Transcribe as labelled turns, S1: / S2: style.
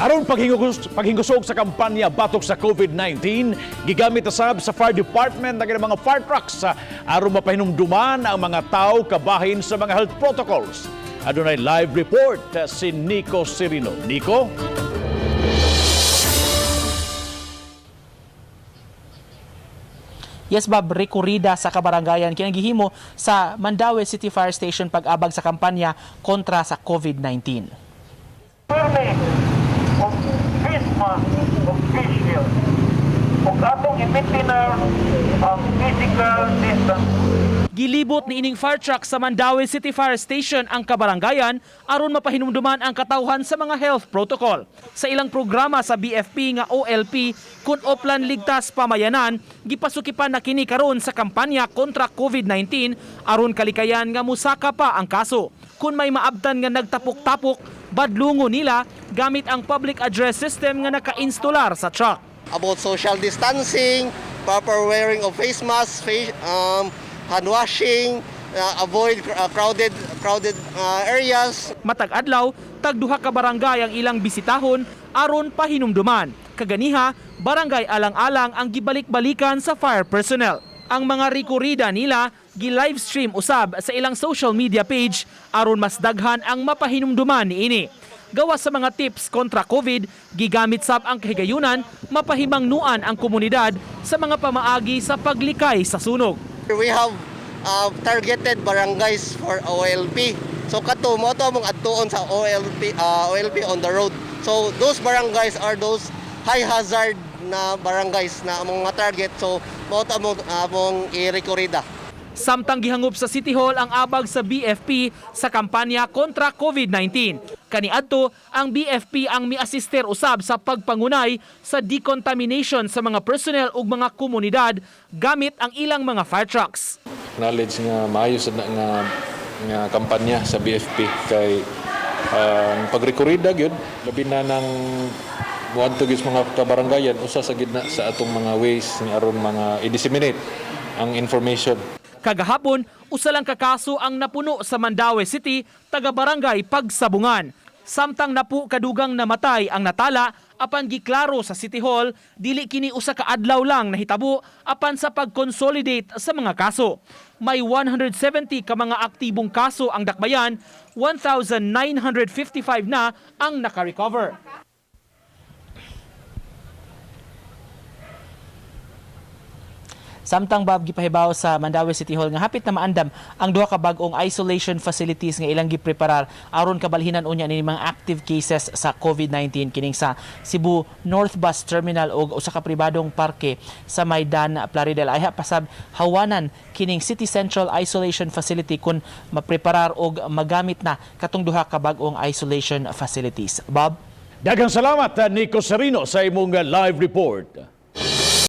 S1: Aron paghingusog sa kampanya batok sa COVID-19, gigamit usab sa Fire Department ang ilang mga fire trucks aron mapahinumduman ang mga tao kabahin sa mga health protocols. Adunay live report si Nico Serino. Nico?
S2: Yes, Bob, rekorida sa kabarangayan kinagihimo sa Mandaue City Fire Station pag-abag sa kampanya kontra sa COVID-19.
S3: Perme og face mask ug face shield ug atong i-maintain ang physical distance.
S2: Gilibot ni ining fire truck sa Mandaue City Fire Station ang kabarangayan aron mapahinumduman ang katawhan sa mga health protocol. Sa ilang programa sa BFP nga OLP kun Oplan Ligtas Pamayanan, gipasukipan na kini karon sa kampanya kontra COVID-19 aron kalikayan nga musaka pa ang kaso. Kun may maabtan nga nagtapok-tapok, badlungo nila gamit ang public address system nga naka-instalar sa truck.
S4: About social distancing, proper wearing of face masks, hand washing, avoid crowded crowded areas.
S2: Matag adlaw, tag duha ka barangay ang ilang bisitahon aron pahinumduman. Kaganiha, Barangay Alang-alang ang gibalik-balikan sa fire personnel. Ang mga rekorida nila gi-livestream usab sa ilang social media page aron mas daghan ang mapahinumduman niini. Gawas sa mga tips kontra COVID, gigamit sab ang kahigayunan mapahimangnuan ang komunidad sa mga pamaagi sa paglikay sa sunog.
S4: We have targeted barangays for OLP. So kato mo to among adtuon sa OLP, OLP on the road. So those barangays are those high hazard na barangays na among mga target. So mao to among i-rekorida.
S2: Samtang gihangop sa City Hall ang abag sa BFP sa kampanya kontra COVID-19. Kaniadto, ang BFP ang miasister usab sa pagpangunay sa decontamination sa mga personnel ug mga komunidad gamit ang ilang mga fire trucks.
S5: Knowledge nga maayo sa na nga nga kampanya sa BFP kay ang pagrekorida gyud, labi na nang muadto gyud sa mga kabarangayan, usa sa gid na sa atong mga ways nga aron mga i-disseminate ang information.
S2: Kagahapon, usa lang ka kaso ang napuno sa Mandaue City, taga Barangay Pagsabungan. Samtang napu kadugang namatay ang natala, apan giklaro sa City Hall, dili kini usa ka adlaw lang nahitabo apan sa pag-consolidate sa mga kaso. May 170 ka mga aktibong kaso ang dakbayan, 1,955 na ang naka-recover. Samtang, Bob, gipahibaw sa Mandaue City Hall nga hapit na maandam ang duha ka bag-ong isolation facilities nga ilang gipreparar aron kabalhinan unya ni mga active cases sa COVID-19, kining sa Cebu North Bus Terminal ug usa ka pribadong parke sa Maidan, Plaridel. Ayha pasab hawanan kining City Central Isolation Facility kun mapreparar og magamit na katong duha ka bag-ong isolation facilities. Bob?
S1: Daghang salamat, Nico Serino, sa imong live report.